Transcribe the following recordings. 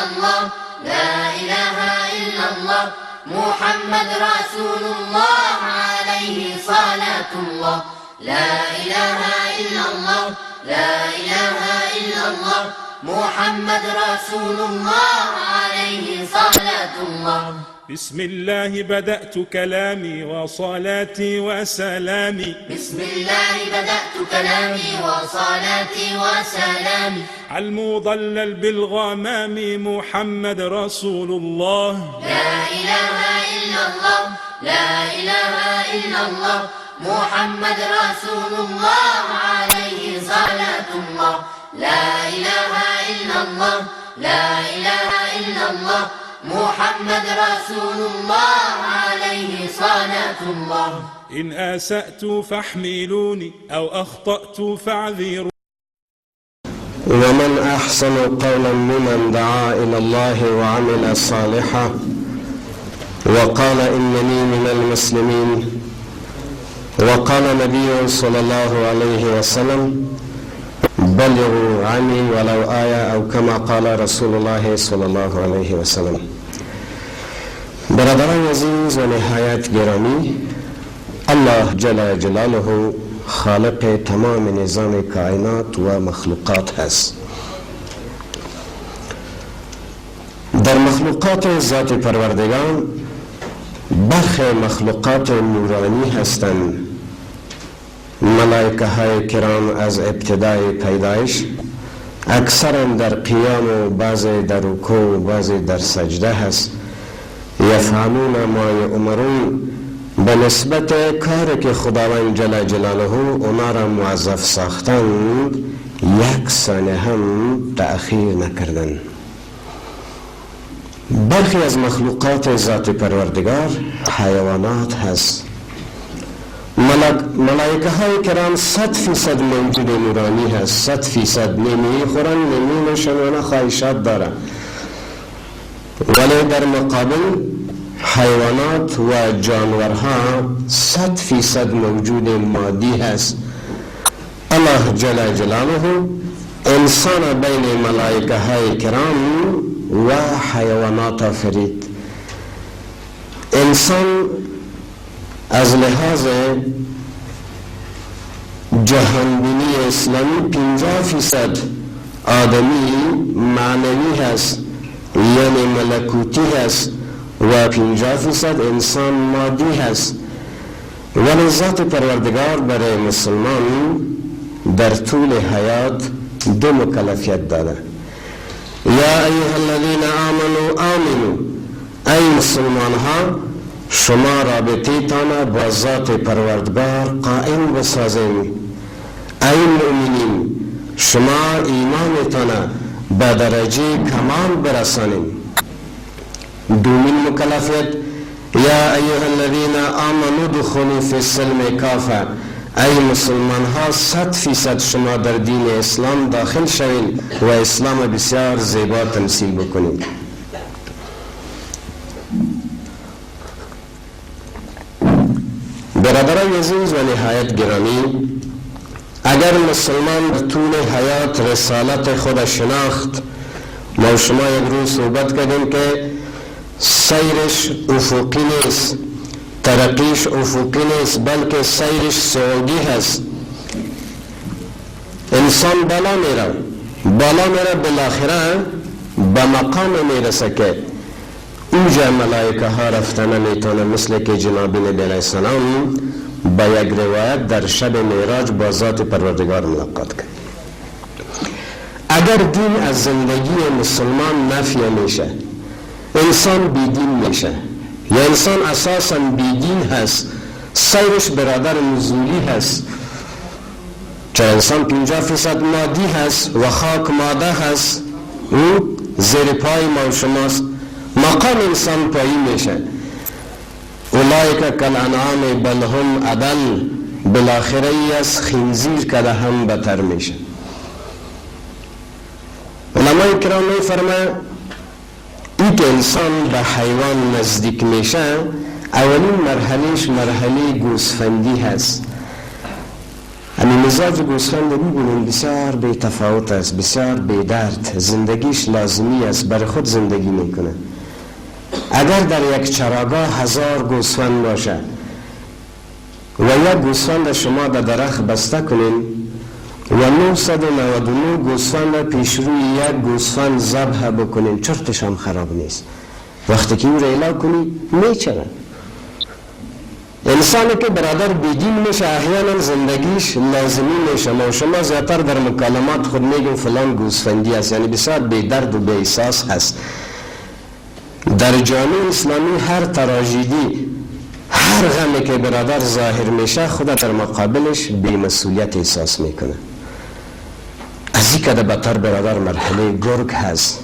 الله، لا إله إلا الله، محمد رسول الله عليه صلاة الله. لا إله إلا الله، لا إله إلا الله، محمد رسول الله عليه صلاة الله. بسم الله بدأت كلامي وصلاتي وسلامي. بسم الله بدأت كلامي وصلاتي وسلامي على المضلل بالغمام محمد رسول الله. لا إله إلا الله، لا إله إلا الله، محمد رسول الله عليه صلاة الله. لا إله إلا الله، لا إله إلا الله، محمد رسول الله عليه صلاة الله. إن أسأت فاحملوني أو أخطأت فاعذروني. ومن أحسن قولا ممن دعا إلى الله وعمل صالحا وقال إنني من المسلمين. وقال النبي صلى الله عليه وسلم بلغوا عني ولو آية أو كما قال رسول الله صلى الله عليه وسلم. برادران عزیز و نهایت گرامی، الله جل جلاله خالق تمام نظام کائنات و مخلوقات هست. در مخلوقات ذات پروردگار برخی مخلوقات نورانی هستند. ملائکه های کرام از ابتدای پیدایش اکثرا در قیام و بعض در رکوع و بعض در سجده هست. یفعلون ما یؤمرون، به نسبت کاری که خداوند جل جلاله اونا را موظف ساختند یک ثانیه هم تأخیر نکردند. برخی از مخلوقات ذات پروردگار حیوانات هست. ملائکه های کرام 100% موجود نورانی هست، 100% نمی خورن، نمی نوشن و نه خواهشات دارن، ولی در مقابل حیوانات و جانورها 100% موجود مادی هست. الله جل جلاله انسان بین ملائکه های کرام و حیوانات آفرید. انسان از لحاظ جهانبینی اسلامی 50% آدمی معنوی هست، یعنی ملکوتی هست، و 50% انسان مادی هست. ولی ذات پروردگار برای مسلمان در طول حیات دو مکلفیت داده. یا ایها الذین آمنوا آمنوا، ای مسلمان ها شما رابطه تان با ذات پروردگار قائم بسازین. ای مؤمنین شما ایمانتان به درجه کمال برسانین. دومین مکلفیت یا ایها الذین آمنوا ادخلوا فی السلم کافه، ای مسلمان ها 100% شما در دین اسلام داخل شوین و اسلام بسیار زیبا تمثیل بکنید. برادران عزیز و نهایت گرامی، اگر مسلمان در طول حیات رسالت خود شناخت، ما شما یک روز صحبت کردیم که سیرش افقی نیست، ترقیش افقی نیست، بلکه سیرش صعودی هست. انسان بالا میره، بالا میره، بالاخره به مقام میرسه که اوجا ملائکه ها رفته نمیتونه، مثل که جناب نبی علیه السلام با یک روایت در شب معراج با ذات پروردگار ملاقات کرد. اگر دین از زندگی مسلمان نفی میشه، انسان بیدین میشه، یا انسان اساسا بیدین هست، سیرش برادر نزولی هست. چون انسان 50% مادی هست و خاک ماده هست، او زیر پای ما و شماست، مقام انسان پایی میشه. اولئک کالانعام بل هم اضل، بالاخره ای از خنزیر کده هم بتر میشه. علمای کرام میفرمایند ای که انسان به حیوان نزدیک میشه، اولین مرحلهش مرحله گوسفندی هست. همین مزاج گوسفند میبینیم بسیار بی تفاوت است، بسیار بی درد، زندگیش لازمی است، برای خود زندگی میکنه. اگر در یک چراگاه 1000 گوسفند باشه و یک گوسفند شما در درخت بسته کنین و 999 گوسفند پیش روی یک گوسفند ذبح بکنین، چرتش هم خراب نیست. وقتی که او را اعلا کنی میچره. انسانی که برادر بیدین میشه احیانا زندگیش لازمی میشه. ما شما زیادتر در مکالمات خود میگیم فلان گوسفندی است، یعنی بسیار بی درد و بی احساس هست. در جامعه اسلامی هر تراژدی، هر غمی که برادر ظاهر میشه، خود در مقابلش بی‌مسئولیت احساس میکنه. از این که بدتر برادر مرحله گرگ هست.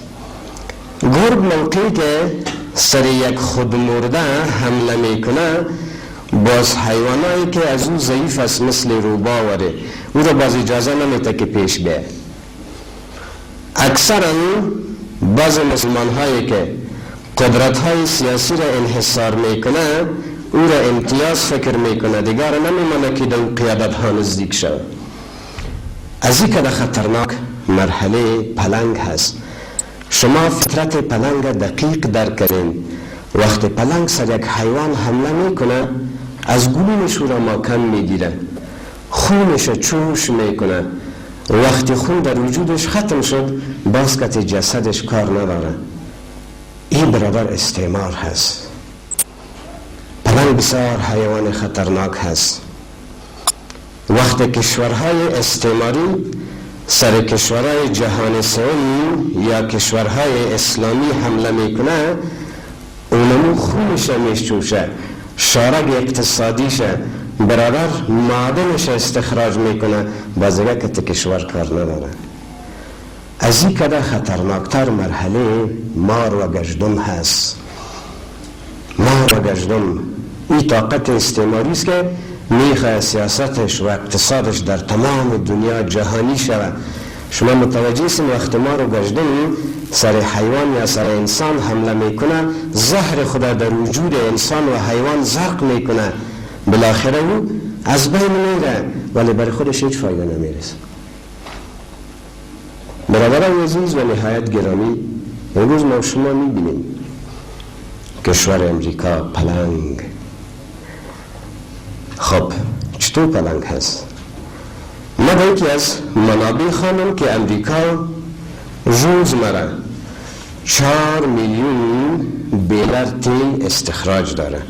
گرگ موقعی که سر یک خود مرده حمله میکنه، باز حیوانایی که از او ضعیف است مثل روباوره، او را باز اجازه نمیده که پیش بیه. اکثرا بعض مسلمان هایی که قدرت های سیاسی را انحصار میکنه، او را امتیاز فکر میکنه، دیگر نمیمانه که در قیادت ها نزدیک شود. از این که خطرناک مرحله پلنگ هست. شما فطرت پلنگ دقیق درک کنین. وقتی پلنگ سر یک حیوان حمله میکنه، از گلومش او را ماکم میگیره، خونش چوش میکنه. وقتی خون در وجودش ختم شد، باز کت جسدش کار نداره. این برادر استعمار هست. پلنگ بسیار حیوان خطرناک هست. وقتی کشورهای استعماری سر کشورهای جهان سوم یا کشورهای اسلامی حمله میکنه، اونمو خونش میشوشه، شارگ اقتصادیشه برادر معدنش استخراج میکنه، بازیگه که کشور کار نداره. از این کده خطرناکتر مرحله مار و گژدم هست. مار و گژدم این طاقت استعماری است که میخواه سیاستش و اقتصادش در تمام دنیا جهانی شود. شما متوجه هستین وقتی مار و گژدم سر حیوان یا سر انسان حمله میکنه، زهر خدا در وجود انسان و حیوان زرق میکنه، بالاخره او از بین میره، ولی برای خودش هیچ فایده نمیرسه. برادران عزیز و نهایت گرامی، امروز ما شما میبینیم کشور امریکا پلنگ. خب چطور پلنگ هست؟ ما با یکی از منابع خواندم که امریکا روزمره 4 میلیون بیلر تیل استخراج داره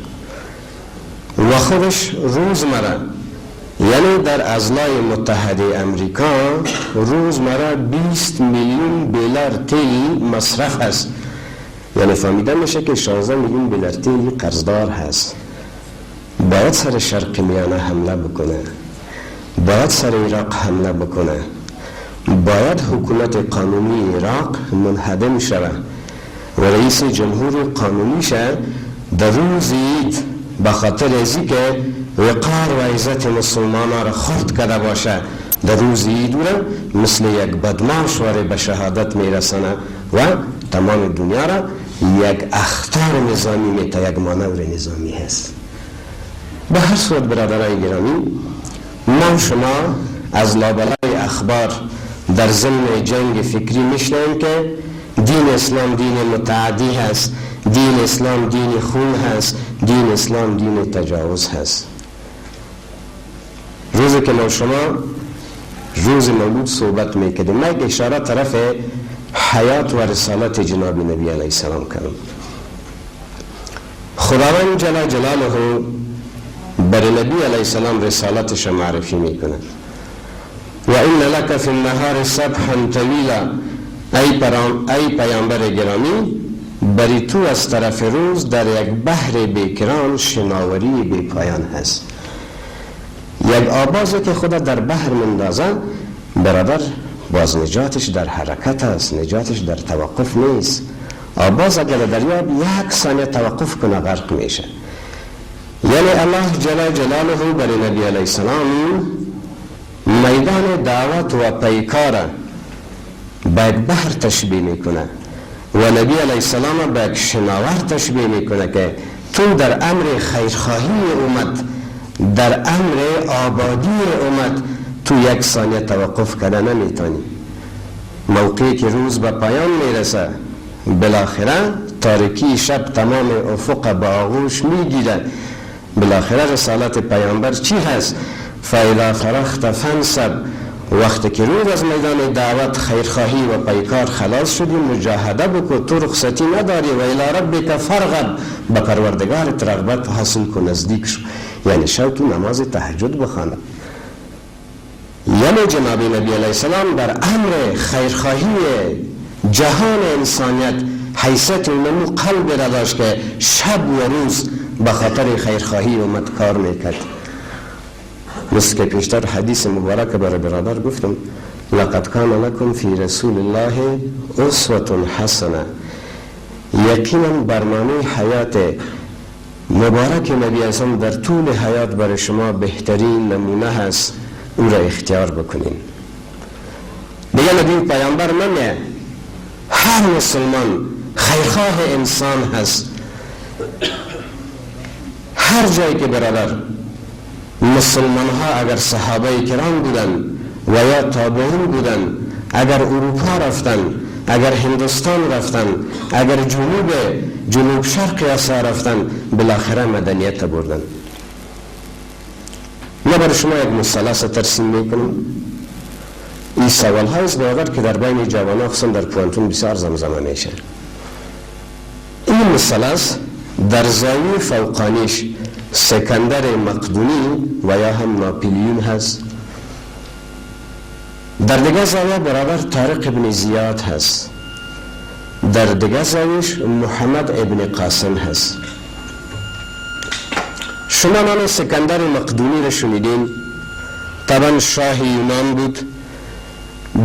و خودش روزمره، یعنی در اضلاع متحده امریکا روزمره 20 میلیون بیلر تیل مصرف هست. یعنی فهمیده میشه که 16 میلیون بیلر تیل قرضدار هست. باید سر شرق میانه حمله بکنه، باید سر عراق حمله بکنه، باید حکومت قانونی عراق منهدم شود و رئیس جمهور قانونی شه در روز عید به خاطر ازی که وقار و عزت مسلمان را خرد کرده باشه، در روز عید را مثل یک بدماش واره به شهادت میرسنه و تمام دنیا را یک اخطار نظامی میته، یک مانور نظامی هست. به هر صورت برادرای گرامی، ما شما از لابلای اخبار در ضمن جنگ فکری میشنویم که دین اسلام دین متعدی هست، دین اسلام دین خون هست، دین اسلام دین تجاوز هست. روزی که ما شما روز مولود صحبت میکردیم، من یک اشاره طرف حیات و رسالت جناب نبی علیه السلام کردم. خداوند جل جلاله بر نبی علیه السلام رسالتش معرفی میکنه. و این لک فی النهار سبحا طویلا، ای پیامبر گرامی، بری تو از طرف روز در یک بحر بیکران شناوری بی پایان هست. یک آبازی که خدا در بحر مندازه برادر، باز نجاتش در حرکت است، نجاتش در توقف نیست. آباز اگر دریاب یک ثانیه توقف کنه غرق میشه. یعنی الله جل جلاله بر نبی علیه السلام میدان دعوت و پیکار به یک بحر تشبیه میکنه و نبی علیه السلام به یک شناور تشبیه میکنه که تو در امر خیرخواهی امت، در امر آبادی امت، تو یک ثانیه توقف کرده نمیتونی. موقعی که روز به پایان میرسه، بالاخره تاریکی شب تمام افق به آغوش میگیره. بالاخره رسالت پیامبر چی هست؟ فاذا فرغت فانصب. وقتی که روز از میدان دعوت، خیرخواهی و پیکار خلاص شدی، مجاهده بکو، تو رخصتی نداری. و الی ربک فارغب، به پروردگارت رغبت حاصل کن، نزدیک شو، یعنی شو تو نماز تهجد بخوانه. یعنی جناب نبی علیه السلام در امر خیرخواهی جهان انسانیت حیثیت نمو قلب را داشت که شب و روز به خاطر خیرخواهی امت کار میکرد. مثل که پیشتر حدیث مبارک برای برادر گفتم، لقد کان لکم فی رسول الله اسوة حسنه. یقینا برنامه حیات مبارک نبی اعظم در طول حیات برای شما بهترین نمونه هست، او را اختیار بکنین. دیگه نبی پیامبر نمیه، هر مسلمان خیرخواه انسان هست. هر جایی که برادر مسلمان ها اگر صحابه کرام بودن و یا تابعین بودن، اگر اروپا رفتن، اگر هندوستان رفتن، اگر جنوب شرق آسیا رفتن، بالاخره مدنیت بردن. من برای شما یک مثلث ترسیم میکنم. این سوال های است برادر که در بین جوان ها خصوصا در پوهنتون بسیار زمزمه میشه. این مثلث در زاویه فوقانیش سکندر مقدونی و یا هم ناپلیون هست، در دیگه زاویه برادر طارق ابن زیاد هست، در دیگه زاویش محمد ابن قاسم هست. شما نام سکندر مقدونی را شنیدین؟ طبعا شاه یونان بود.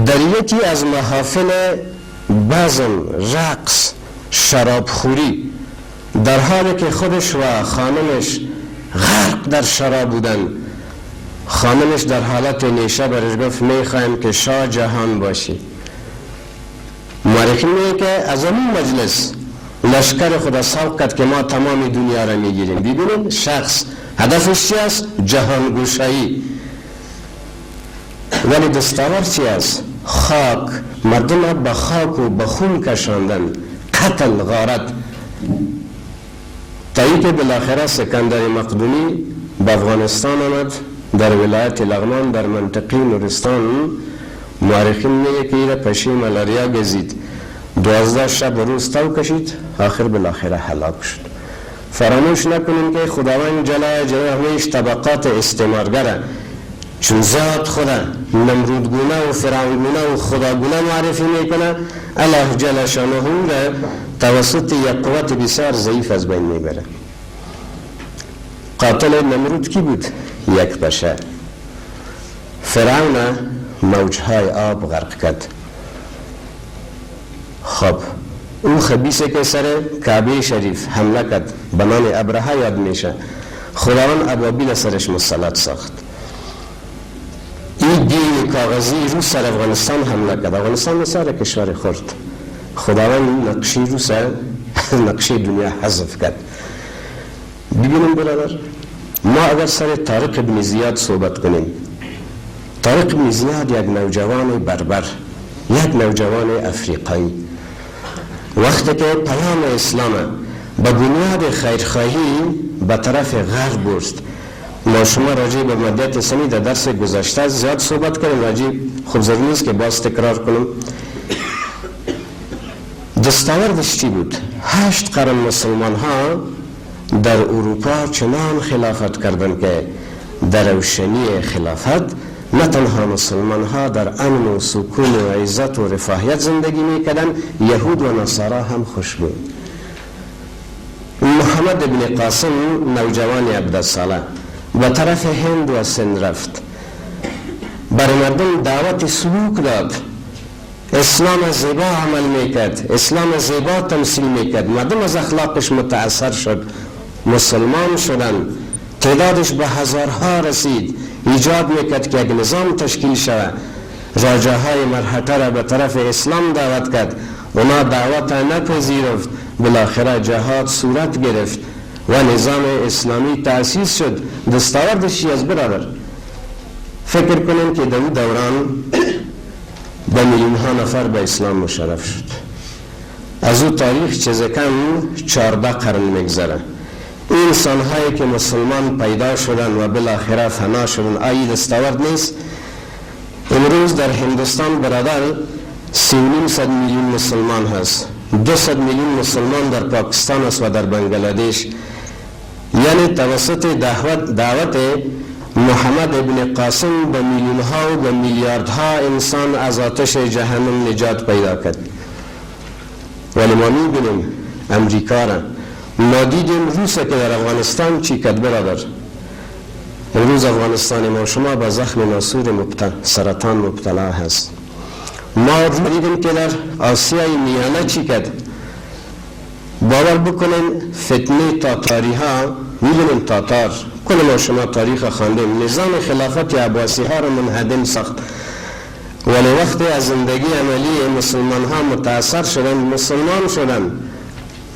در یکی از محافل بزم، رقص، شرابخوری، در حالی که خودش و خانمش غرق در شراب بودن، خانمش در حالت نیشه برش گفت میخوایم که شاه جهان باشی. مورخین میگه که از اون مجلس لشکر خدا سوق کرد که ما تمام دنیا را میگیریم. ببینید شخص هدفش چی است؟ جهانگشایی. ولی دستاورد چی است؟ خاک، مردم به خاک و به خون کشاندن، قتل، غارت. تا اینکه بالاخره سکندر مقدونی به افغانستان آمد، در ولایت لغمان در منطقه نورستان. مورخین میگه که ایره پشه ملاریا گزید، 12 شب و روز تو کشید، آخر بالاخره هلاک شد. فراموش نکنیم که خداوند جل جلاله همیش طبقات استعمارگره چون ذات خدا نمرودگونه و فرعونگونه و خداگونه معرفی میکنه، الله جل شانه را توسط یک قوت بسیار ضعیف از بین میبره. قاتل نمرود کی بود؟ یک پشه. فرعون موجهای آب غرق کرد. خب او خبیثه که سر کعبه شریف حمله کرد به نام ابرهه یاد میشه، خداوند ابابیل سرش مسلط ساخت. این دین کاغذی روس سر افغانستان حمله کرد، افغانستان بسیار کشور خورد، خداوند نقشه روس نقشه دنیا حذف کرد. ببینیم برادر، ما اگر سر طارق ابن زیاد صحبت کنیم، طارق ابن زیاد یک نوجوان بربر، یک نوجوان افریقایی، وقتی که پیام اسلام به بنیاد خیرخواهی به طرف غرب برد. ما شما راجع به مادیت اسلامی در درس گذشته زیاد صحبت کردیم، راجع خب ضروری نیست که باز تکرار کنم. دستاوردش چی بود؟ 8 قرن مسلمان ها در اروپا چنان خلافت کردند که در روشنی خلافت نه تنها مسلمان ها در امن و سکون و عزت و رفاهیت زندگی میکردن، یهود و نصارا هم خوش بود. محمد ابن قاسم نوجوان 17 ساله به طرف هند و سند رفت، بر مردم دعوت سلوک داد، اسلام زیبا عمل میکرد، اسلام زیبا تمثیل میکرد، مردم از اخلاقش متاثر شد، مسلمان شدن، تعدادش به هزارها رسید. ایجاد میکرد که یک نظام تشکیل شود. راجاهای مرحته را به طرف اسلام دعوت کرد، اونا دعوت نپذیرفت، بالاخره جهاد صورت گرفت و نظام اسلامی تأسیس شد. دستاوردش چی از برادر؟ فکر کنیم که در دوران به میلیون ها نفر به اسلام مشرف شد. از او تاریخ چیز کم 14 قرن میگذره. این انسان هایی که مسلمان پیدا شدن و بالاخره فنا شدن، آیا دستاورد نیست؟ امروز در هندوستان برادر 350 میلیون مسلمان هست، 200 میلیون مسلمان در پاکستان است و در بنگلادش. یعنی توسط دعوت محمد ابن قاسم به میلیون ها و به میلیاردها انسان از آتش جهنم نجات پیدا کرد. ولی ما میبینیم امریکا را، ما دیدیم روس که در افغانستان چی کرد برادر. امروز افغانستان ما شما به زخم ناسور سرطان مبتلا هست. ما دیدیم که در آسیای میانه چی کرد. باور بکنیم فتنه تاتاری ها، میدونیم تاتار، کل ما شما تاریخ خواندیم، نظام خلافت عباسی ها رو منهدم ساخت. ولی وقتی از زندگی عملی مسلمان ها متاثر شدن، مسلمان شدن،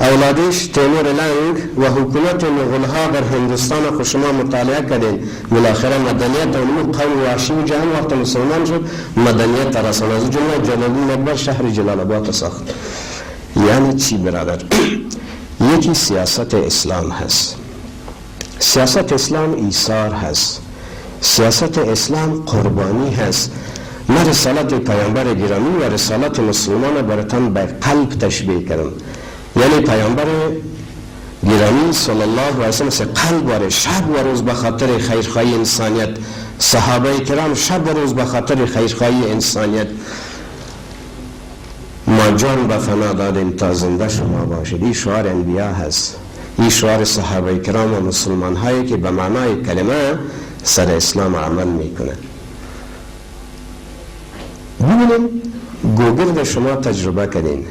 اولادش تیمور لنگ و حکومت مغول ها در هندوستان خود شما مطالعه کردین، بالاخره مدنیت اون قوم وحشی و جهان وقت مسلمان شد مدنیت رسان. از جمله جلال اکبر شهر جلال آباد ساخت. یعنی چی برادر؟ یکی سیاست اسلام هست. سیاست اسلام ایثار هست، سیاست اسلام قربانی هست. من رسالت پیامبر گرامی و رسالت مسلمان براتان به قلب تشبیه کردم. یعنی پیامبر گرامی صلی الله علیه و سلم قلب واره شب و روز به خاطر خیرخواهی انسانیت، صحابه کرام شب و روز به خاطر خیرخواهی انسانیت، ما جان به فنا دادیم تا زنده شما باشید. این شعار انبیا هست، این شعار صحابه کرام و مسلمان هایی که به معنای کلمه سر اسلام عمل میکنه. ببینیم گوگرد شما تجربه کردین،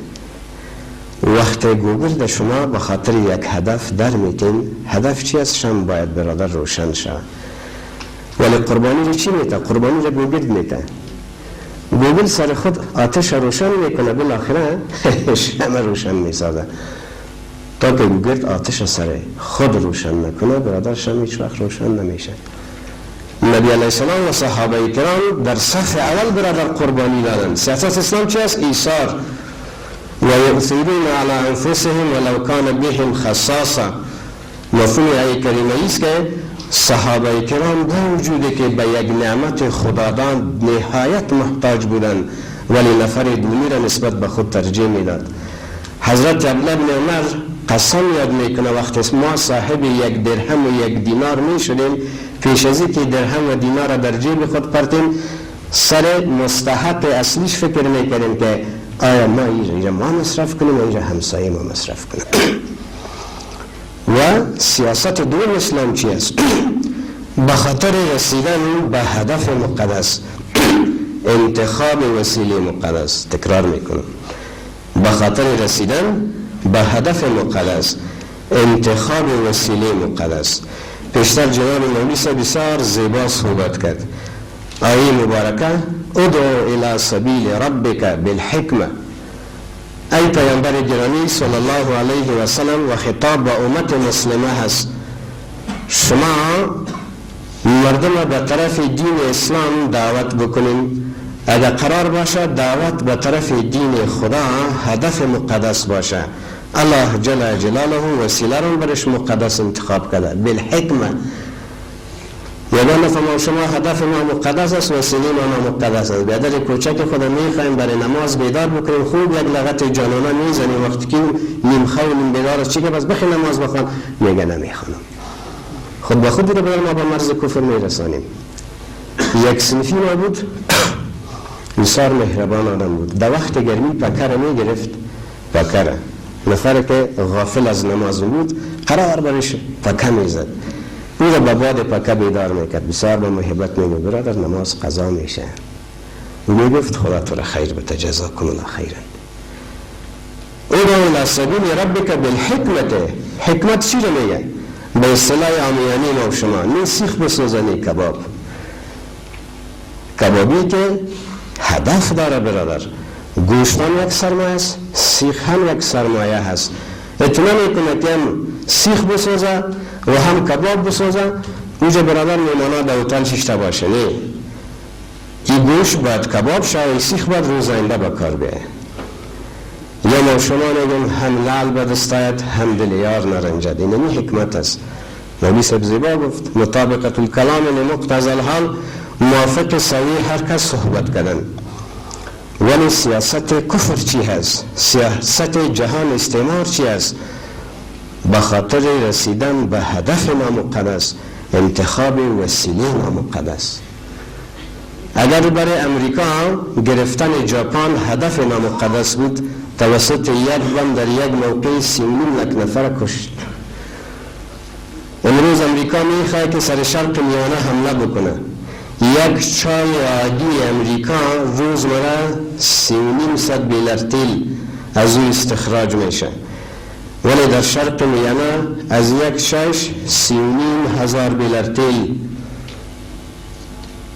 وقتی گوگرد شما به خاطر یک هدف در میتین، هدف چی است؟ شم باید برادر روشن شد. ولی قربانی رو چی میته؟ قربانی رو گوگرد میته. گوگل سر خود آتش روشن میکنه، بالاخره شم روشن میسازه. تا که گوگرد آتش سر خود روشن نکنه برادر شم هیچ وقت روشن نمیشه. نبی علیه السلام و صحابه کرام در صف اول برادر قربانی دادن. سیاست اسلام چی است؟ ایثار. و یؤثرون علی انفسهم ولو کان بهم خصاصه. مفهوم آیه کریمه است که صحابه کرام با وجودی که به یک نعمت خدادان نهایت محتاج بودند، ولی نفر دومی را نسبت به خود ترجیح میداد. حضرت عبدالله بن عمر قسم یاد میکنه وقتی ما صاحب یک درهم و یک دینار میشدیم، پیش از اینکه درهم و دینار را در جیب خود پرتیم، سر مستحق اصلیش فکر میکردیم که آیا ما اینجا ما مصرف کنیم یا اینجا همسایه ما مصرف کنیم. و سیاست دوم اسلام چی است؟ به خاطر رسیدن به هدف مقدس انتخاب وسیله مقدس. تکرار میکنم، به خاطر رسیدن به هدف مقدس انتخاب وسیله مقدس. پیشتر جناب مولوی صاحب بسیار زیبا صحبت کرد. آیه مبارکه ادعو الی سبیل ربک بالحکمه. ای پیامبر گرامی صلی الله علیه و سلم و خطاب به امت مسلمه هست، شما مردم به طرف دین اسلام دعوت بکنین. اگر قرار باشه دعوت به طرف دین خدا هدف مقدس باشه، الله جل جلاله وسیله رو برش مقدس انتخاب کرده بالحکمه. یگان نفر شما هدف ما مقدس است، وسیله ما مقدس است. بیادر کوچک خود میخوایم برای نماز بیدار بکنیم، خوب یک لغت جانانه میزنیم، وقتی که نیم خو نیم بیدار است چی که بس بخی نماز بخوان، میگه نمیخوانم. خود به خود رو برای ما به مرز کفر میرسانیم. یک صنفی ما بود، بسیار مهربان آدم بود. در وقت گرمی پکر میگرفت، پکر نفر که غافل از نماز بود قرار برش پکه میزد، او را به باد پکه بیدار میکرد. بسیار با محبت میگفت برادر نماز قضا میشه. او میگفت خدا تو را خیر بده، جزاکم الله خیرا. ادعو الی سبیل ربک بالحکمت. حکمت چی رو میگه؟ به اصطلاح عامیانی ما و شما نه سیخ بسوزه نه کباب. کبابی که هدف داره برادر، گوشت هم یک سرمایه است، سیخ هم یک سرمایه هست. اتنا میکنه که هم سیخ بسوزه و هم کباب بسوزه، اونجا برادر میمانا در هتل ششته باشه. نه، این گوش باید کباب شوه، سیخ باید روز آینده به کار بیایه. یا ما شما نگیم هم لعل به دست آید هم دل یار نرنجد. اینمی حکمت است. نبی صاحب زیبا گفت مطابقت الکلام لمقتضى الحال، موافق سوی هر کس صحبت کردن. ولی سیاست کفر چی هست؟ سیاست جهان استعمار چی هست؟ به خاطر رسیدن به هدف نامقدس، انتخاب وسیله نامقدس. اگر برای امریکا گرفتن ژاپن هدف نامقدس بود، توسط یک بم در یک موقع 3 لک نفر کشت. امروز امریکا میخواد که سر شرق میانه حمله بکنه. یک چای عادی امریکا روزمره 350 بیلر تیل از او استخراج میشه، ولی در شرق میانه از یک چایش 3,500 بیلر تیل.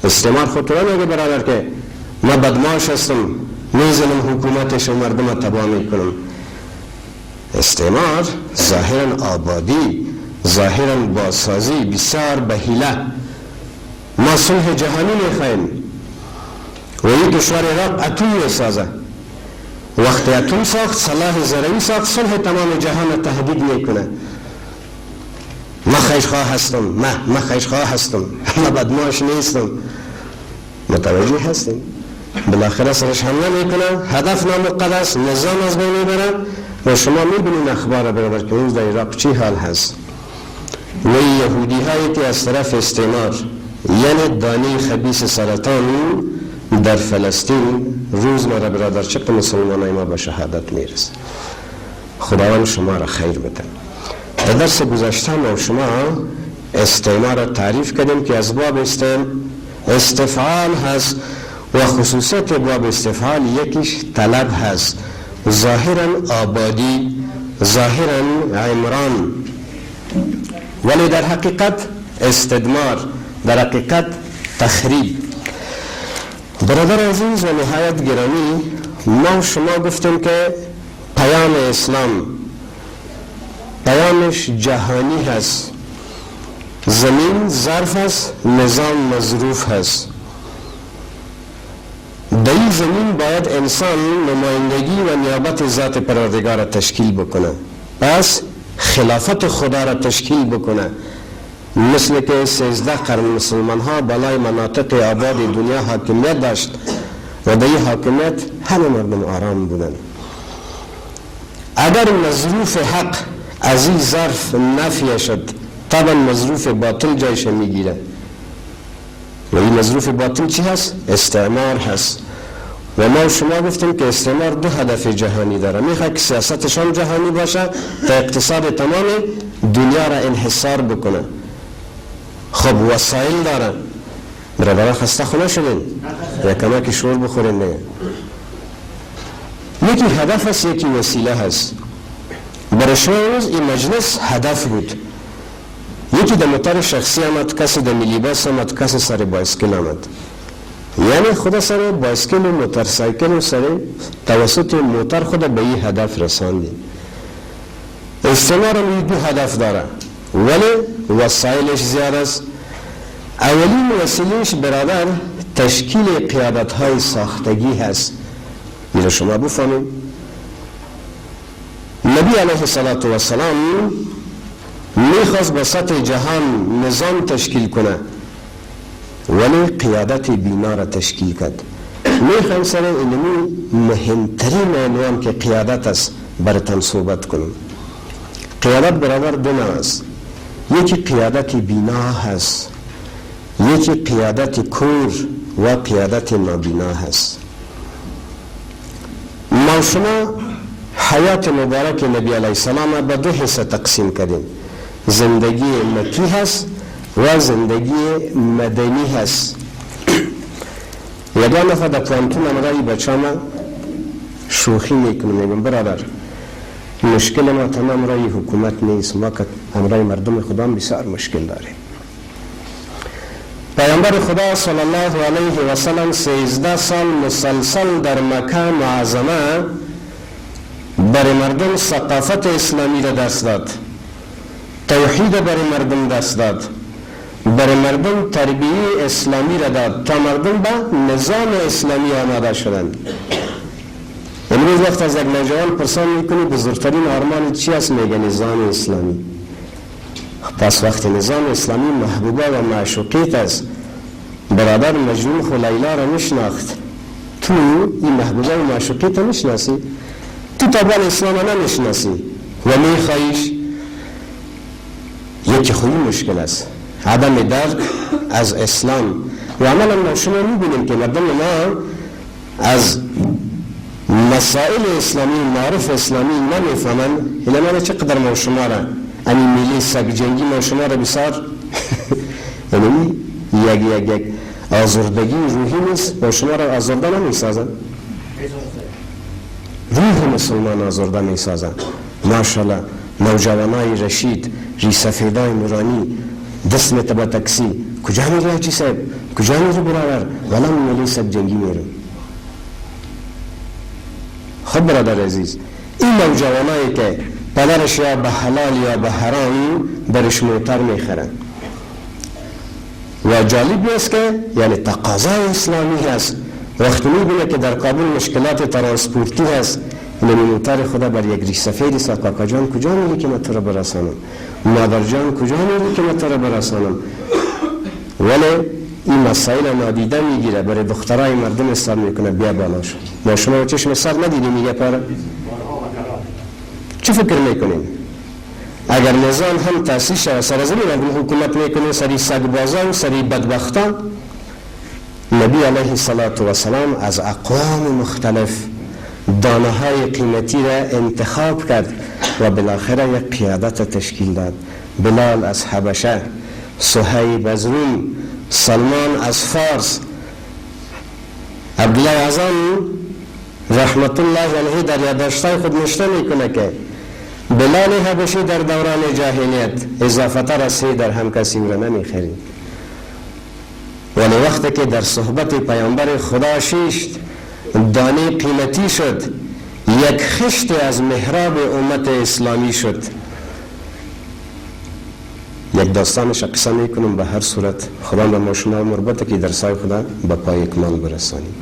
استعمار خود تو نمیگه برادر که ما بدماش هستم، میزنم حکومتش و مردم تباه میکنم. استعمار ظاهرا آبادی، ظاهرا بازسازی، بسیار به حیله. ما صلح جهانی میخواهیم و یک کشور عراق اتم میسازه. وقتی اتم ساخت، سلاح ذروی ساخت، صلح تمام جهان را تهدید میکنه. ما خیرخواه هستم، ما خیرخواه هستم، ما بدماش نیستم. متوجه هستیم؟ بالاخره سرش حمله میکنه، هدف نامقدس، نظام از بین میبره و شما میبینین اخبار برادر که امروز در عراق چی حال هست. و یهودی هایی که از طرف استعمار، یعنی دانه خبیث سرطان در فلسطین، روزمره برادر چقدر مسلمان های ما به شهادت میرسه. خداوند شما را خیر بده. در درس گذشته ما شما استعمار را تعریف کردیم که از باب استفعال هست و خصوصیت باب استفعال یکیش طلب هست، ظاهرا آبادی، ظاهرا عمران، ولی در حقیقت استدمار، در حقیقت تخریب. برادر عزیز و نهایت گرامی، ما شما گفتیم که پیام اسلام پیامش جهانی هست. زمین ظرف است، نظام مظروف هست. در این زمین باید انسان نمایندگی و نیابت ذات پروردگار را تشکیل بکنه، پس خلافت خدا را تشکیل بکنه. مثل که 13 قرن مسلمان ها بالای مناطق آباد دنیا حاکمیت داشت و در این حاکمیت همه مردم آرام بودن. اگر مظروف حق از این ظرف نفی شد، طبعا مظروف باطل جایش میگیره و این مظروف باطل چی هست؟ استعمار هست. و ما شما گفتیم که استعمار دو هدف جهانی داره. میخواد که سیاستشان جهانی باشه تا اقتصاد تمام دنیا را انحصار بکنه. خب وسایل داره. برادران خسته خو نشدین؟ یا کمک شور بخورین دیگه. یکی هدف است، یکی وسیله هست. برای شما امروز این مجلس هدف بود. یکی در موتر شخصی آمد، کسی در ملی بس آمد، کسی سر بایسکل آمد. یعنی خود سر بایسکل و موترسایکل و سر توسط موتر خود به این هدف رساندی. استعمار هم دو هدف داره ولی وسایلش زیاد است. اولین وسیلهش برادر تشکیل قیادت های ساختگی هست. این شما بفهمید. نبی علیه الصلاة والسلام میخواست به سطح جهان نظام تشکیل کنه ولی قیادت بینا را تشکیل کرد. میخوایم سر اینمی مهمترین عنوان که قیادت است براتان صحبت کنم. قیادت برادر دو نوع است. یکی قیادت بینا هست، یکی قیادت کور و قیادت نابینا هست. ما شما حیات مبارک نبی علیه السلام به دو حصه تقسیم کردیم. زندگی مکی هست و زندگی مدنی هست. یگان دفعه در پوهنتون امرای بچه ما شوخی میکنم، میگم برادر مشکل ما تمام رای حکومت نیست، ما که امرای مردم خدا بسیار مشکل داریم. پیامبر خدا صلی الله علیه و سلم 13 سال مسلسل در مکه معظمه برای مردم ثقافت اسلامی را درس داد، توحید برای مردم درس داد. برای مردم تربیه اسلامی را داد تا مردم به نظام اسلامی آماده شدند. امروز وقت از یک نوجوان پرسان میکنی بزرگترین آرمان چی است، میگه نظام اسلامی. پس وقت نظام اسلامی محبوبه و معشوقیت است. برادر مجنون خو لیلا را میشناخت، تو این محبوبه و معشوقیت میشناسی، تو طبعا اسلام نمیشناسی و میخواییش. یکی خیلی مشکل است، عدم درک از اسلام. و عملا ما شما میبینیم که مردم ما از مسائل اسلامی، معارف اسلامی نمیفهمند. اینا چقدر ما شما را یعنی میلی سگ جنگی ما شما را بسیار یعنی یک یک یک آزردگی روحی نیست، ما شما را آزرده نمیسازن. روح مسلمان آزرده میسازن. ماشاءالله نوجوانای رشید، ریسفیدای نورانی، دست میته با تاکسی، کجا میری حاجی صاحب، کجا میری برادر؟ والا میلی سگ جنگی میرم. خب برادر عزیز، این نوجوانایی که پدرش یا به حلال یا به حرام برش موتر میخرن و جالب نیست که یعنی تقاضای اسلامی هست. وقتی میبینه که در کابل مشکلات ترانسپورتی هست، یعنی موتر خدا بر یک ریش سفید است، کاکا جان کجا میری که من تو را برسانم، مادر جان کجا میری که من تو را برسانم. ولی این مسائل نادیده میگیره، برای دخترای مردم حساب میکنه بیا بالا شو. ما شما چشم سر ندیدیم میگه پاره. چه فکر میکنیم؟ اگر نظام هم تاسیس شود سر زمین مردم حکومت میکنه، سری سگبازان، سری بدبختان. نبی علیه الصلاة والسلام از اقوام مختلف دانه های قیمتی را انتخاب کرد و بالاخره یک قیادت تشکیل داد. بلال از حبشه، صهیب از روم، سلمان از فارس، عبدالله اعظم رحمت الله علیه در یادداشت‌های خود نوشته میکنه که بلال حبشی در دوران جاهلیت اضافه تر از 3 درهم کسی او را نمیخرید، ولی وقتی که در صحبت پیامبر خدا شیشت دانه قیمتی شد، یک خشت از محراب امت اسلامی شد. یک داستانش قصه میکنم، به هر صورت خدا به ما شما مربوطه که درسای خدا به پای اکمال برسانیم.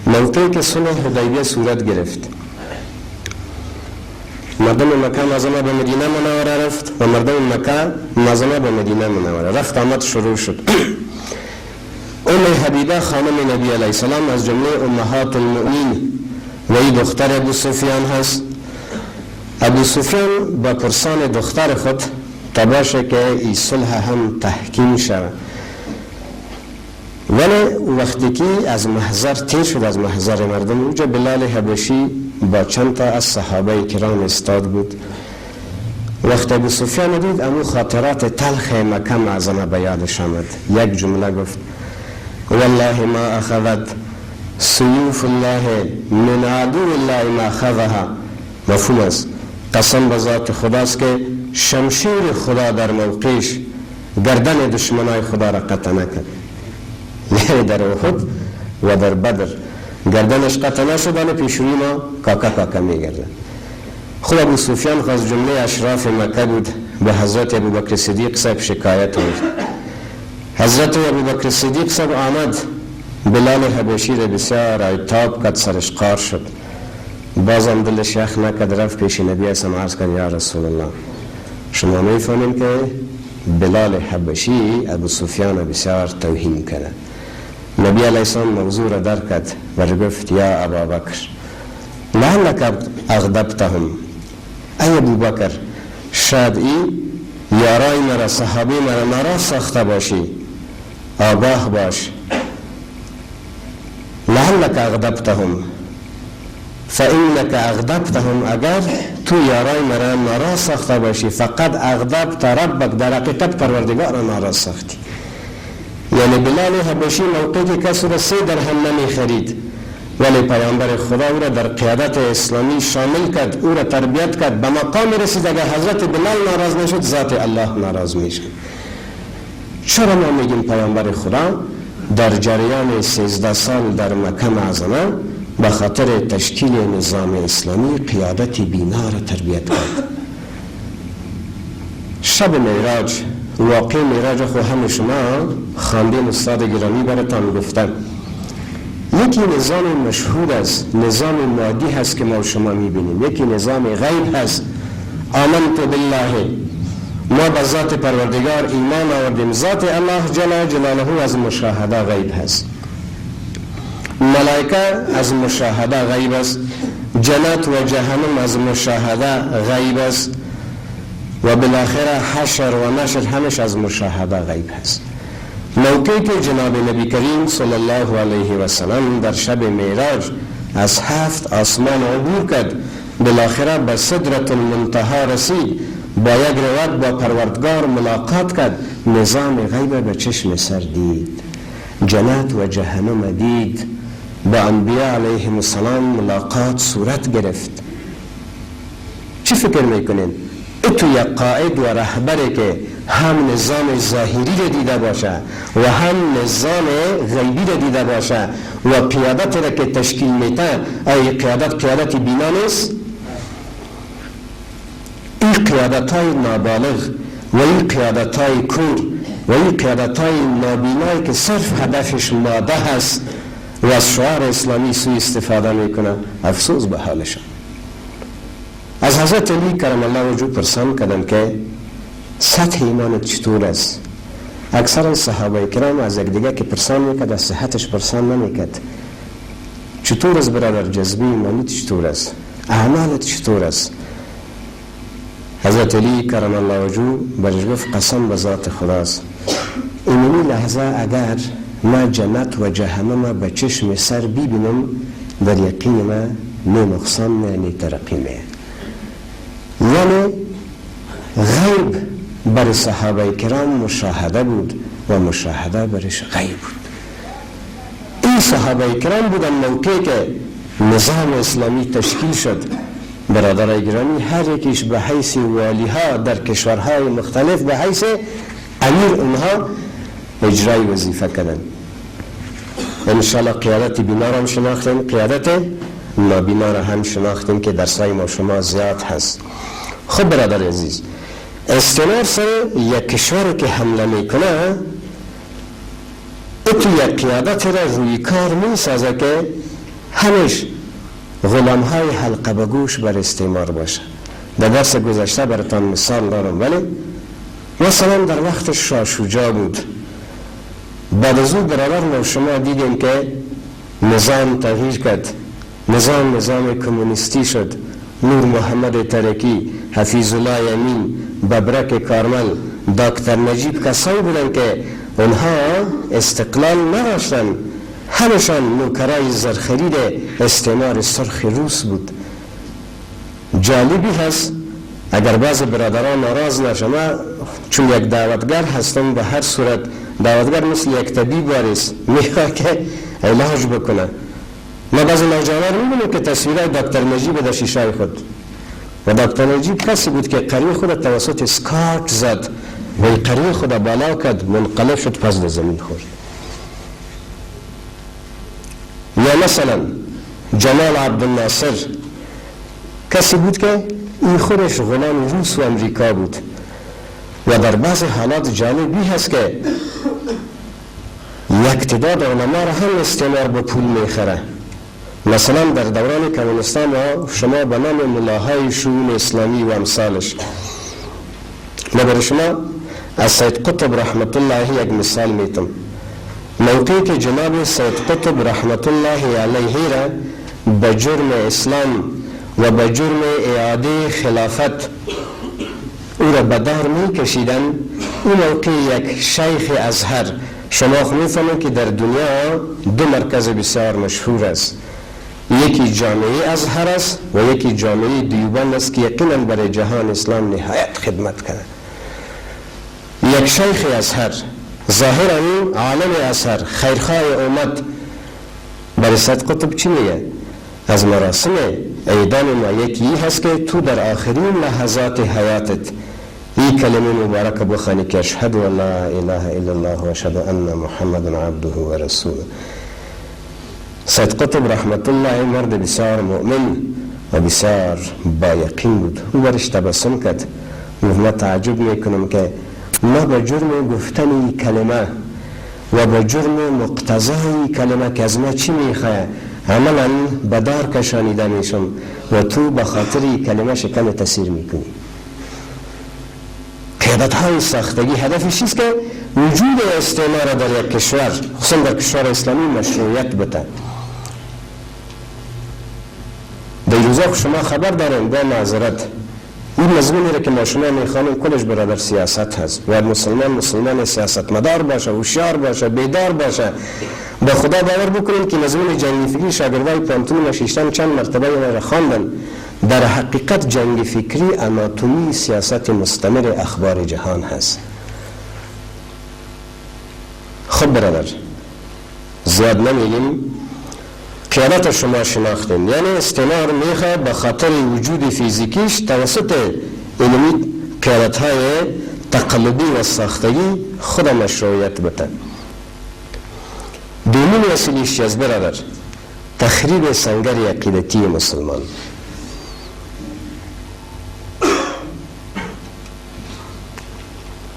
موقعی که صلح حدیبیه صورت گرفت، مردم مکه معظمه به مدینه منوره رفت و مردم مکه معظمه به مدینه منوره رفت، آمد شروع شد. ام حبیبه خانم نبی علیه السلام از جمله امهات المؤمنین و ای دختر ابو سفیان هست. ابو سفیان با پرسان دختر خود تا باشه که ای صلح هم تحکیم شود، ولی وقتی که از محضر تیر شد، از محضر مردم، اونجا بلال حبشی با چند تا از صحابه کرام استاد بود. وقتی ابو سفیان دید، امو خاطرات تلخ مکه معظمه به یادش آمد. یک جمله گفت: والله ما اخذت سیوف الله من عدو الله ما اخذها. مفهوم است، قسم به ذات خداست که شمشیر خدا در موقعش گردن دشمنای خدا را قطع نکرد. یعنی در احد و در بدر گردنش قطع نشد، ولی پیشروی ما کاکا کاکا میگردن. خود ابو سفیان خو از جمله اشراف مکه بود، به حضرت ابوبکر صدیق صاحب شکایت بود. حضرت ابوبکر صدیق صاحب آمد، بلال حبشی را بسیار عتاب کرد، سرش قار شد. بازم دلش یخ نکرد، رفت پیش نبی اسلام عرض کرد: یا رسول الله، شما میفهمین که بلال حبشی ابو سفیان بسیار توهین کرده. نبی علیه السلام موضوع را درک کرد و گفت: یا ابابکر لعلک اغضبتهم، ای ابوبکر شاید ای یارای مرا، صحابی مرا ناراض ساخته باشی، آگاه باش. لعلک اغضبتهم فإنك اغضبتهم، اگر تو یارای مرا ناراض ساخته باشی، فقط اغضبت ربک، در حقیقت پروردگار را ناراض ساختی. یعنی بلال حبشی موقعی که کسی را 3 درهم نمی خرید، ولی پیامبر خدا او را در قیادت اسلامی شامل کرد، او را تربیت کرد، به مقام رسید. اگر حضرت بلال ناراض نشد، ذات الله ناراض میشد. چرا ما میگیم پیامبر خدا در جریان 13 سال در مکه معظمه به خاطر تشکیل نظام اسلامی قیادت بینا را تربیت کرد؟ شب معراج واقع معراج خو هم شما خواندین، استاد گرامی براتان گفتن. یکی نظام مشهود است، نظام مادی هست که ما شما میبینیم، یکی نظام غیب هست. آمنت بالله، ما به ذات پروردگار ایمان آوردیم. ذات الله جل جلاله از مشاهده غیب هست، ملائکه از مشاهده غیب است، جنت و جهنم از مشاهده غیب است و بالاخره حشر و نشر همش از مشاهده غیب هست. موقعی که جناب نبی کریم صلی الله علیه و سلم در شب معراج از 7 آسمان عبور کرد، بالاخره به سدرة المنتها رسید، با یک روایت با پروردگار ملاقات کرد، نظام غیب به چشم سر دید، جنت و جهنم دید، با انبیاء علیهم السلام ملاقات صورت گرفت. چی فکر میکنین؟ تو یک قائد و رهبری که هم نظام ظاهری را دیده باشه و هم نظام غیبی را دیده باشه و قیادت را که تشکیل میده، آیا قیادت قیادت بینا نیست؟ این قیادت های نابالغ و این قیادت های کور و این قیادت های نابینایی که صرف هدفش ماده هست و از شعار اسلامی سوء استفاده میکنه، افسوس به حالشان. از حضرت علی کرم الله وجهه پرسان کردن که سطح ایمانت چطور است؟ اکثر صحابه کرام از یک دیگه که پرسان میکرد از صحتش پرسان نمیکرد. چطور است برادر؟ جذبه ایمانیت چطور است؟ اعمالت چطور است؟ حضرت علی کرم الله وجهه برش گفت قسم به ذات خداست، اینمی لحظه اگر ما جنت و جهنم به چشم سر ببینم در یقین ما نه نقصان نه نه ترقی نه. یعنی غیب بر صحابه کرام مشاهده بود و مشاهده برش غیب بود. این صحابه کرام بودن موقعی که نظام اسلامی تشکیل شد. برادرای گرامی، هر یکیش به حیث والی ها در کشورهای مختلف به حیث امیر اونها اجرای وظیفه کردن. انشاءالله قیادت بینا را هم شناختیم، قیادت نابینا را هم شناختیم که درسای ما شما زیاد هست. خب برادر عزیز، استعمار سر یک کشور که حمله میکنه تو یک قیادت را روی کار میسازه که همش غلام های حلقه به گوش بر استعمار باشه. در درس گذشته براتان مثال دارم، ولی مثلا در وقت شاه شجاع بود، بعد از او برادر ما شما دیدیم که نظام تغییر کرد، نظام کمونیستی شد. نور محمد ترکی، حفیظ الله امین، ببرک کارمل، دکتر نجیب کسایی بودن که اونها استقلال نداشتن، همشان نوکرای زرخرید استعمار سرخ روس بود. جالبی هست اگر بعض برادران ناراض نشم، چون یک دعوتگر هستم، به هر صورت دعوتگر مثل یک طبیب واریس میخواد که علاج بکنه. ما بعض نوجوانان میبینیم که تصویرهای دکتر نجیب در شیشه خود، و دکتر نجیب کسی بود که قریه خود توسط اسکارت زد و قریه خود بالا کرد، منقلب شد، پس در زمین خورد. یا مثلا جمال عبدالناصر کسی بود که این خودش غلام روس و امریکا بود و در بعض حالات جالبی هست که یک تعداد علما را هم استعمار به پول میخره. مثلا در دوران کمونستان شما به نام ملاهای شؤون اسلامی و امثالش، ما برای شما از سید قطب رحمت الله یک مثال میتم. موقعی که جناب سید قطب رحمت الله علیه را به جرم اسلام و به جرم اعاده خلافت او را به دار می کشیدن، او موقع یک شیخ ازهر، شما خو میفهمید که در دنیا دو مرکز بسیار مشهور است، یکی جامعه ازهر است و یکی جامعه دیوبند است که یقینا برای جهان اسلام نهایت خدمت کرده. یک شیخ ازهر، ظاهرا عالم ازهر، خیرخواه امت، برای سید قطب چی میگه؟ از مراسم اعدام ما یکی هست که تو در آخرین لحظات حیاتت این کلمه مبارک بخوانی که اشهد ان لا اله الا الله و اشهد ان محمد عبده و رسوله. سید قطب رحمت الله مرد بسیار مؤمن و بسیار با یقین بود. او برش تبسم کرد. گفت من تعجب میکنم که ما به جرم گفتن کلمه و به جرم مقتضای کلمه که از ما چی میخواه عملا به دار کشانیده میشم و تو به خاطر کلمه شکم تسیر میکنی. قیادت های ساختگی هدفش چیست که وجود استعمار در یک کشور، خصوصا در کشور اسلامی، مشروعیت بده. در روزا شما خبر داریم با معذرت این مضمونی را که ما شما میخوانیم کلش برادر سیاست هست. باید مسلمان مسلمان سیاست مدار باشه، هوشیار باشه، بیدار باشه. با خدا باور بکنیم که مضمون جنگ فکری شاگردای پانتون ما شیشتن چند مرتبه را خواندن. در حقیقت جنگ فکری اناتومی سیاست مستمر اخبار جهان هست. خب برادر زیاد نمیگیم، قیادت شما شناختیم، یعنی استعمار میخواه به خاطر وجود فیزیکیش توسط علمی قیادت های تقلبی و ساختگی خود مشروعیت بده. دومین وسیله‌اش از برادر تخریب سنگر عقیدتی مسلمان.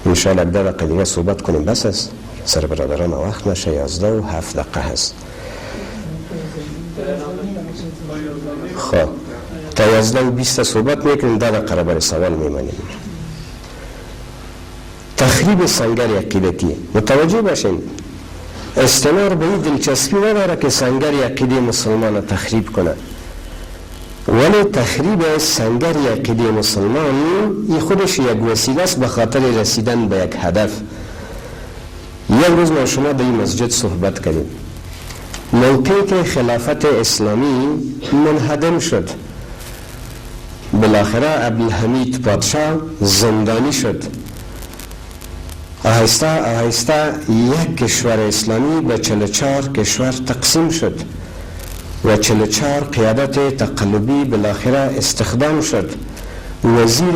انشاءالله یک دقیقه دیگه صحبت کنیم بس است، سر برادران وقت نشه. 11:07 هست. خب تا 11:20 صحبت میکنیم، 10 دقیقه برای سوال میمانیم. تخریب سنگر عقیدتی، متوجه باشین استعمار به این دلچسپی نداره که سنگر عقیده مسلمان تخریب کنه، ولی تخریب سنگر عقیده مسلمان این خودش یک وسیله است به خاطر رسیدن به یک هدف. یک روز ما شما در این مسجد صحبت کردیم، موقعی که خلافت اسلامی منهدم شد، بالاخره عبدالحمید پادشاه زندانی شد. آهسته آهسته یک کشور اسلامی به 44 کشور تقسیم شد و 44 قیادت تقلبی بالاخره استخدام شد. وزیر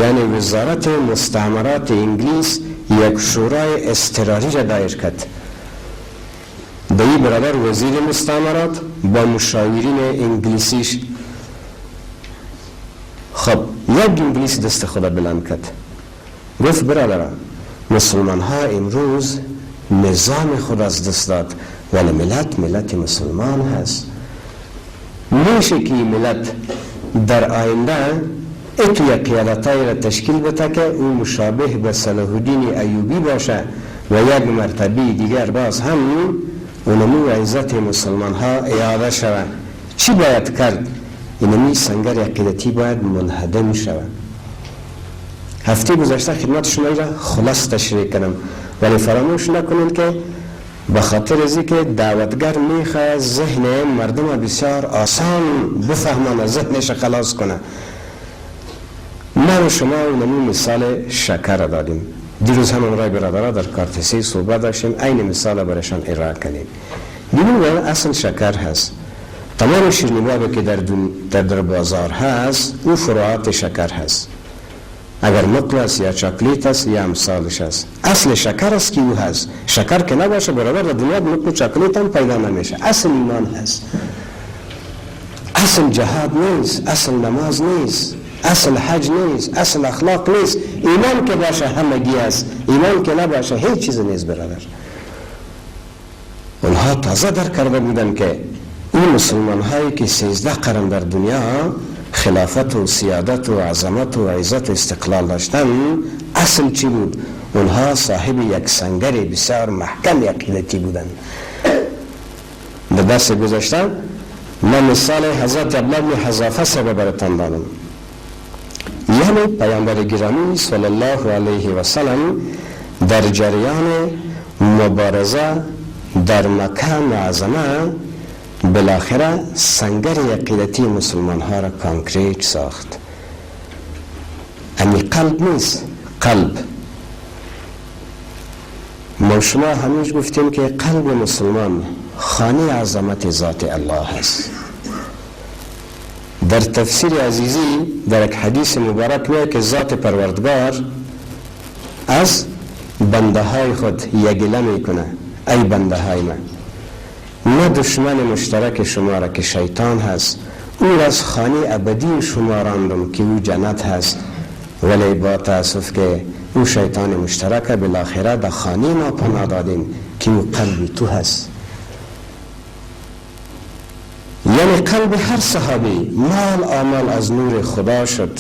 یعنی وزارت مستعمرات انگلیس یک شورای اضطراری را دایر کرد. به این برادر وزیر مستعمرات با مشاورین انگلیسیش، خب یک انگلیس دست خدا بلند کرد، گفت برادر مسلمان ها امروز نظام خود از دست داد، ولی ملت ملت مسلمان هست. میشه که ملت در آینده اتوی قیادتایی را تشکیل بده که او مشابه به صلاح الدین ایوبی باشه و یک مرتبه دیگر باز هم اونمو عزت مسلمان ها اعاده شود. چی باید کرد؟ اینمی سنگر عقیدتی باید منهدم شود. هفته گذشته خدمت شما را خلاص تشریح کنم، ولی فراموش نکنید که به خاطر از که دعوتگر میخواه ذهن مردم بسیار آسان بفهمانه، ذهنش خلاص کنه. من و شما اونمو مثال شکر دادیم. دیروز هم امرای برادرها در کارتسی صحبت داشتیم، عین مثال برایشان ارائه کردیم. ببینید اصل شکر هست، تمام شیرینی که در بازار هست او فروعات شکر هست، اگر مقل است یا چاکلیت است یا امثالش است، اصل شکر است که او هست. شکر که نباشه برادر در دنیا مقل و چاکلیت هم پیدا نمیشه. اصل ایمان هست، اصل جهاد نیست، اصل نماز نیست، اصل حج نیست، اصل اخلاق نیست. ایمان که باشه همگی است، ایمان که نباشه هیچ چیز نیست برادر. اونها تازه در کرده بودن که این مسلمان هایی که 13 قرن در دنیا خلافت و سیادت و عظمت و عزت و استقلال داشتن، اصل چی بود؟ اونها صاحب یک سنگر بسیار محکم عقیدتی بودن. در درس گذشته من مثال حضرت عبدالله بن حذافه سبب براتان دادم. یعنی پیامبر گرامی صلی الله علیه و سلم در جریان مبارزه در مکه معظمه بالاخره سنگر عقیدتی مسلمان ها را کانکریت ساخت. امی قلب نیست، قلب. ما شما همیش گفتیم که قلب مسلمان خانه عظمت ذات الله است. در تفسیر عزیزی در یک حدیث مبارک میاد که ذات پروردگار از بنده های خود یگله میکنه، ای بنده های من، نه دشمن مشترک شما را که شیطان هست، او را از خانه ابدی شما راندم که او جنت هست، ولی با تاسف که او شیطان مشترک بالاخره در خانه ما پناه دادیم که او قلب تو هست. یعنی قلب هر صحابی مال آمال از نور خدا شد.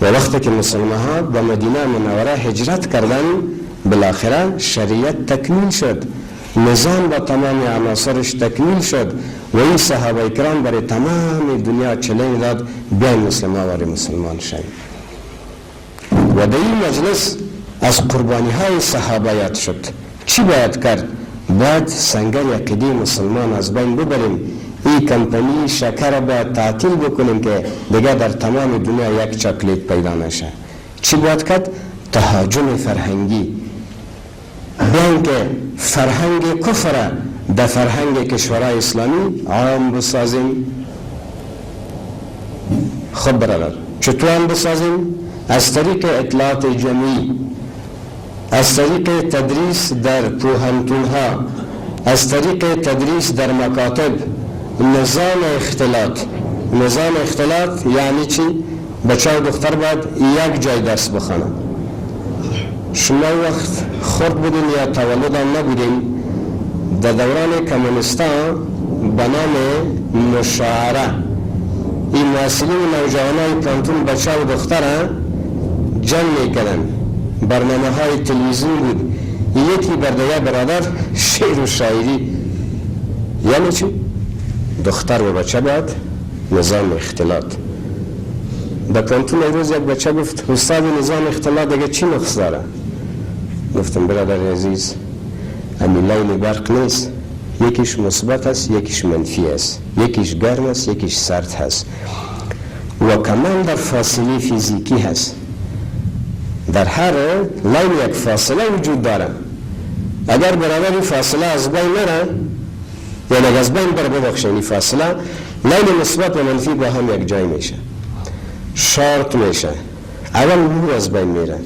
و وقتی که مسلمان ها به مدینه منوره هجرت کردن، بالاخره شریعت تکمیل شد، نظام با تمام عناصرش تکمیل شد و این صحابه کرام برای تمام دنیا چلنج داد بیاین مسلمان واری مسلمان شویم. و در این مجلس از قربانی های صحابه یاد شد. چی باید کرد؟ باید سنگر عقیده مسلمان از بین ببریم. این کمپانی شکر باید تعطیل بکنیم که دیگه در تمام دنیا یک چاکلیت پیدا نشه. چی باید کرد؟ تهاجم فرهنگی. بیاین که فرهنگ کفر در فرهنگ کشورهای اسلامی عام بسازیم. خب برادر، چطور عام بسازیم؟ از طریق اطلاعات جمعی، از طریق تدریس در پوهنتونها، از طریق تدریس در مکاتب. نظام اختلاط. نظام اختلاط یعنی چی؟ بچه و دختر باید یک جای درس بخوانند. شما وقت خرد بودین یا تولد هم نبودین، در دوران کمونستان به نام مشاعره این محصلین و نوجوانای پانتون بچه و دختر جمع میکردن، برنامه های تلویزیون بود، یکی بر دیگه برادر شعر و شاعری. یعنی چی؟ دختر و بچه باید نظام اختلاط. در پانتون روز یک بچه گفت استاد نظام اختلاط دیگه چی نقص داره؟ گفتم برادر عزیز، امی line برق نیست، یکیش مثبت است یکیش منفی است، یکیش گرم است یکیش سرد هست و کمان در فاصله فیزیکی هست. در هر line یک فاصله وجود داره. اگر برادر این فاصله از بین نره، یعنی از بین بره، ببخشید، این فاصله line مثبت و منفی با هم یک جای میشه، شارت میشه، اول نور از بین میره،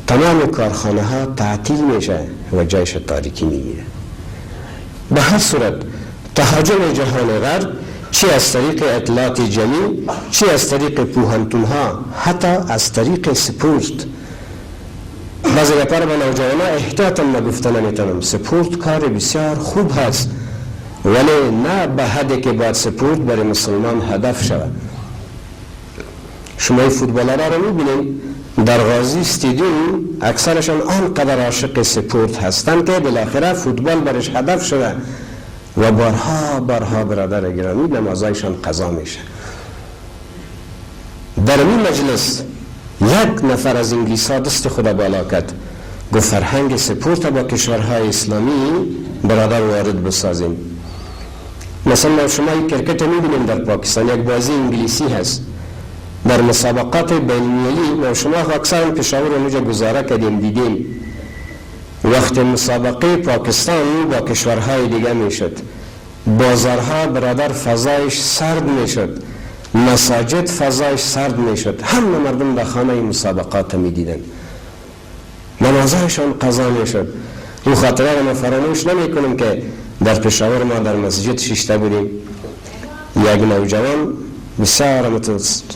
تمام کارخانه ها تعطیل میشه و جایش تاریکی میگیره. به هر صورت تهاجم جهان غرب چی از طریق اطلاعات جمعی، چی از طریق پوهنتون ها، حتی از طریق سپورت. بعضی نفر به نوجوانا احتیاطا نگفته نمیتونم، سپورت کار بسیار خوب هست، ولی نه به حدی که باید سپورت برای مسلمان هدف شود. شما فوتبالرها رو میبینید در غازی استادیوم اکثرشان آنقدر عاشق سپورت هستند که بالاخره فوتبال برش هدف شده و بارها بارها برادر گرامی نمازایشان قضا میشه. در این مجلس یک نفر از انگلیس ها دست خود بالا کرد، گفت فرهنگ سپورت با کشورهای اسلامی برادر وارد بسازیم. مثلا شما یک کرکت میبینیم در پاکستان، یک بازی انگلیسی هست در مسابقات بین‌المللی، ما شما اکثر پشاور اونجا گزاره کردیم دیدیم. وقت مسابقه پاکستان با کشورهای دیگه میشد، بازارها برادر فضایش سرد میشد، مساجد فضایش سرد میشد، همه مردم در خانه مسابقات میدیدن، نمازهایشان قضا میشد. اون خاطره رو ما فراموش نمی کنم که در پشاور ما در مسجد ششته بودیم، یک نوجوان بسیار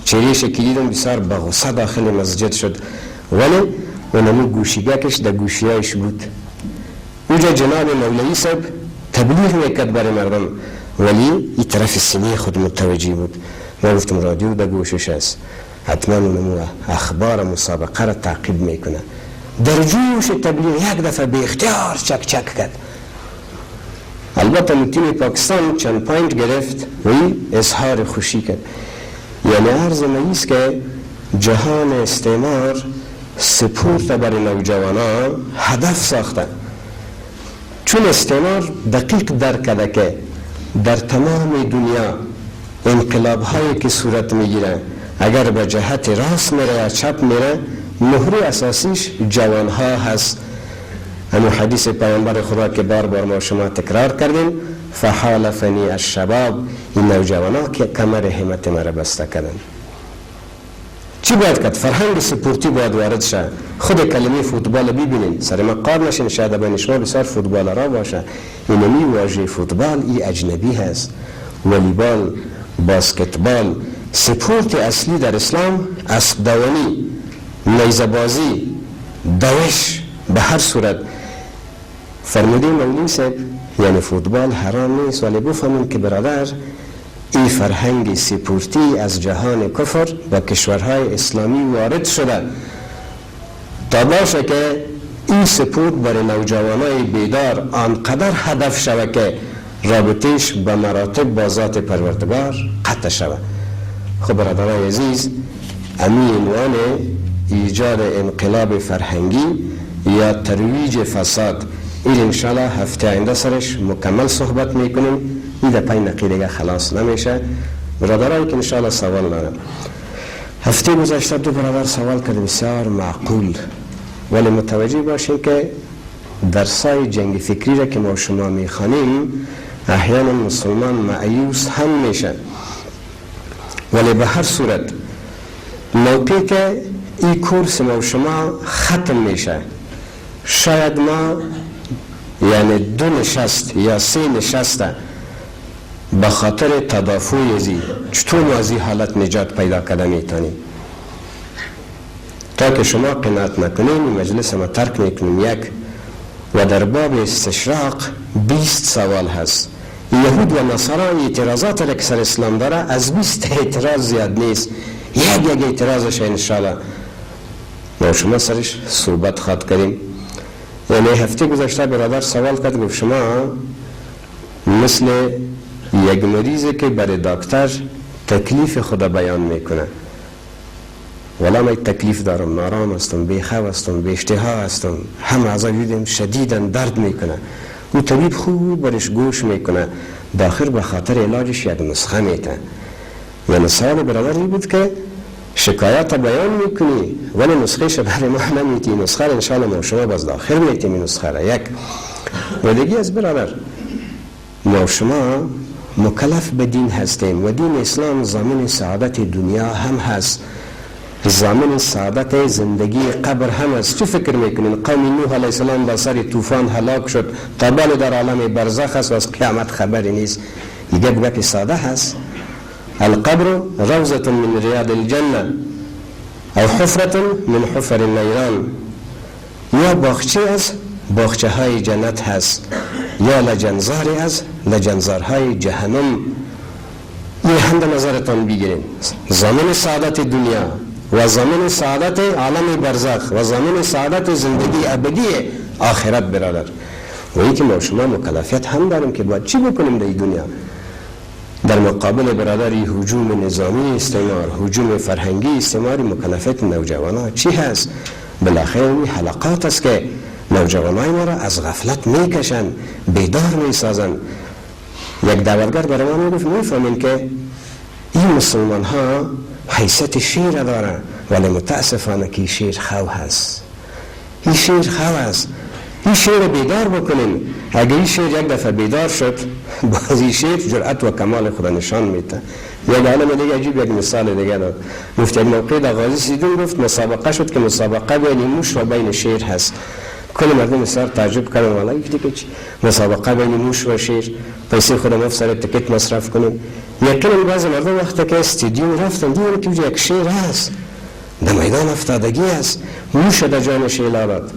چهرهش که دیدم بسیار به غصه داخل مسجد شد، ولی اونمو گوشیگکش در گوشیایش بود. اونجا جناب مولوی صاحب تبلیغ میکرد برای مردم، ولی این طرف سینه خود متوجه بود. ما گفتم رادیو در گوشش است، حتما اونمو اخبار مسابقه را تعقیب میکنه. در جوش تبلیغ یک دفعه به اختیار چک چک کرد. البته تیم پاکستان چند point گرفت و اظهار خوشی کرد. یعنی عرض ما ایست که جهان استعمار سپورت برای نوجوانان هدف ساخته، چون استعمار دقیق درک کرده که در تمام دنیا انقلاب هایی که صورت میگیره اگر به جهت راست میره یا چپ میره، مهره اساسیش جوان ها هست. همون حدیث پیامبر خدا که بار بار ما شما تکرار کردیم، فحالفنی الشباب، این نوجوان ها که کمر همت مرا بسته کردن. چی باید کرد؟ فرهنگ سپورتی باید وارد شه. خود کلمه فوتبال ببینین، سر ما قار نشین، شاید بین شما بسیار فوتبالرا باشه. اینمی واژه فوتبال ای اجنبی هست. والیبال، باسکتبال، سپورت اصلی در اسلام اسب دوانی. نیزه بازی، دوش، به هر صورت فرموده مولوی صاحب یعنی فوتبال حرام نیست، ولی بفهمیم که برادر این فرهنگ سپورتی از جهان کفر به کشورهای اسلامی وارد شده تا باشه که این سپورت برای نوجوانای بیدار آنقدر هدف شوه که رابطهش به مراتب با ذات پروردگار قطع شوه. خب برادرای عزیز، امی عنوان ایجاد انقلاب فرهنگی یا ترویج فساد، این انشالله هفته آینده سرش مکمل صحبت میکنیم. این در 5 دقیقه دیگه خلاص نمیشه. برادرایی که انشالله سوال دارم، هفته گذشته دو برادر سوال کرد، بسیار معقول، ولی متوجه باشیم که درسای جنگ فکری را که ما شما میخوانیم احیانا مسلمان مأیوس هم میشه. ولی به هر صورت موقعی که این کورس ما و شما ختم میشه، شاید ما یعنی دو نشست یا سه نشست به خاطر تدافع ازی چطور ما از این حالت نجات پیدا کرده میتونیم، تا که شما قناعت نکنیم مجلس ما ترک میکنیم. یک و در باب استشراق 20 سوال هست. یهود و نصارا اعتراضات را که سر اسلام داره از 20 اعتراض زیاد نیست. یک یک اعتراضش انشالله ما شما سرش صحبت خواد کردیم. یعنی هفته گذشته برادر سوال کرد، گفت شما مثل یک مریض که برای دکتر تکلیف خود بیان میکنه، ولی من تکلیف دارم، نارام هستم، بیخو هستم، بی اشتها هستم، هم اعضای وجودم شدیدا درد میکنه. او طبیب خوب برش گوش میکنه، داخل به خاطر علاجش یک نسخه میته. یعنی سوال برادر این بود که شکایت بیان میکنی ولی نسخه برای ما نمیتی. نسخه انشاءالله ما شما باز داخل میتیم نسخه را. یک و دیگه از برادر، ما شما مکلف به دین هستیم و دین اسلام ضامن سعادت دنیا هم هست، ضامن سعادت زندگی قبر هم است. چه فکر میکنین؟ قوم نوح علیه السلام با سر طوفان هلاک شد، تا در عالم برزخ است و از قیامت خبری نیست. دیگه گپ ساده هست. القبر روضة من رياض الجنة او حفرة من حفر النیران، یا باغچه از باغچه های جنت هست یا لجنزاری از لجنزارهای جهنم. این هم در نظرتان بگیرین، ضامن سعادت دنیا و ضامن سعادت عالم برزخ و ضامن سعادت زندگی ابدی آخرت برادر. و این که ما شما مکلفیت هم داریم که باید چی بکنیم در دنیا در مقابل برادری هجوم نظامی استعمار، هجوم فرهنگی استعماری. مکلفیت نوجوان چی هست؟ بالاخره این حلقات است که نوجوانای ما را از غفلت میکشن، بیدار میسازن. یک دعوتگر برای ما میگفت میفهمین که این مسلمان ها حیثیت شیر دارن، ولی متاسفانه که شیر خو هست، این شیر خو هست. این شیر بیدار بکنین، اگر این شیر یک دفعه بیدار شد باز این شیر جرأت و کمال خدا نشان میده. یک عالم دیگه عجیب یک مثال دیگه داد، گفت یک موقع در غازی سیدون گفت مسابقه شد که مسابقه بین موش و بین شیر هست. کل مردم بسیار تعجب کردن، والا دیگه چی مسابقه بین موش و شیر، پیسه خود ما سر تکت مصرف کنیم. یقینا بعض مردم وقتی که استادیوم رفتن دیدن که یک شیر هست در میدان افتادگی است، موش در جانش داد،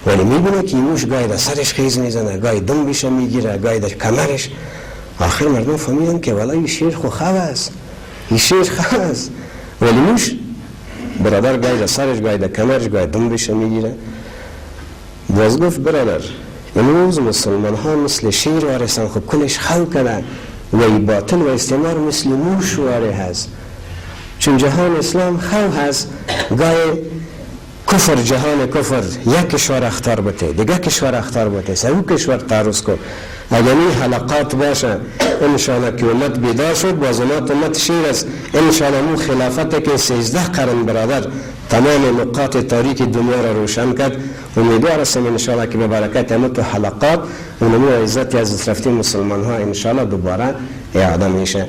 ولی میبینه که موش گاهی در سرش خیز میزنه، گاهی دم میگیره، گاهی در کمرش. آخر مردم فهمیدن که والا این شیر خو خو است، این شیر خو است، ولی موش برادر گاهی در سرش، گاهی در کمرش، گاهی دم میگیره. باز گفت برادر امروز مسلمان ها مثل شیر وارثن، خب کلش خو کردن و ای باطل و استعمار مثل موش واره هست. چون جهان اسلام خو هست، گاهی کفر، جهان کفر یک کشور اخطار بته، دیگه کشور اخطار بته، سو کشور تعرض کن. اگر این حلقات باشه انشاءالله که امت بیدار شد، باز امت شیر است. انشاءالله مو خلافت که 13 قرن برادر تمام نقاط تاریک دنیا را روشن کرد. امیدوار هستم انشاءالله که به برکت امت و حلقات و نمو عزت از رفته مسلمان ها انشاءالله دوباره اعاده میشه.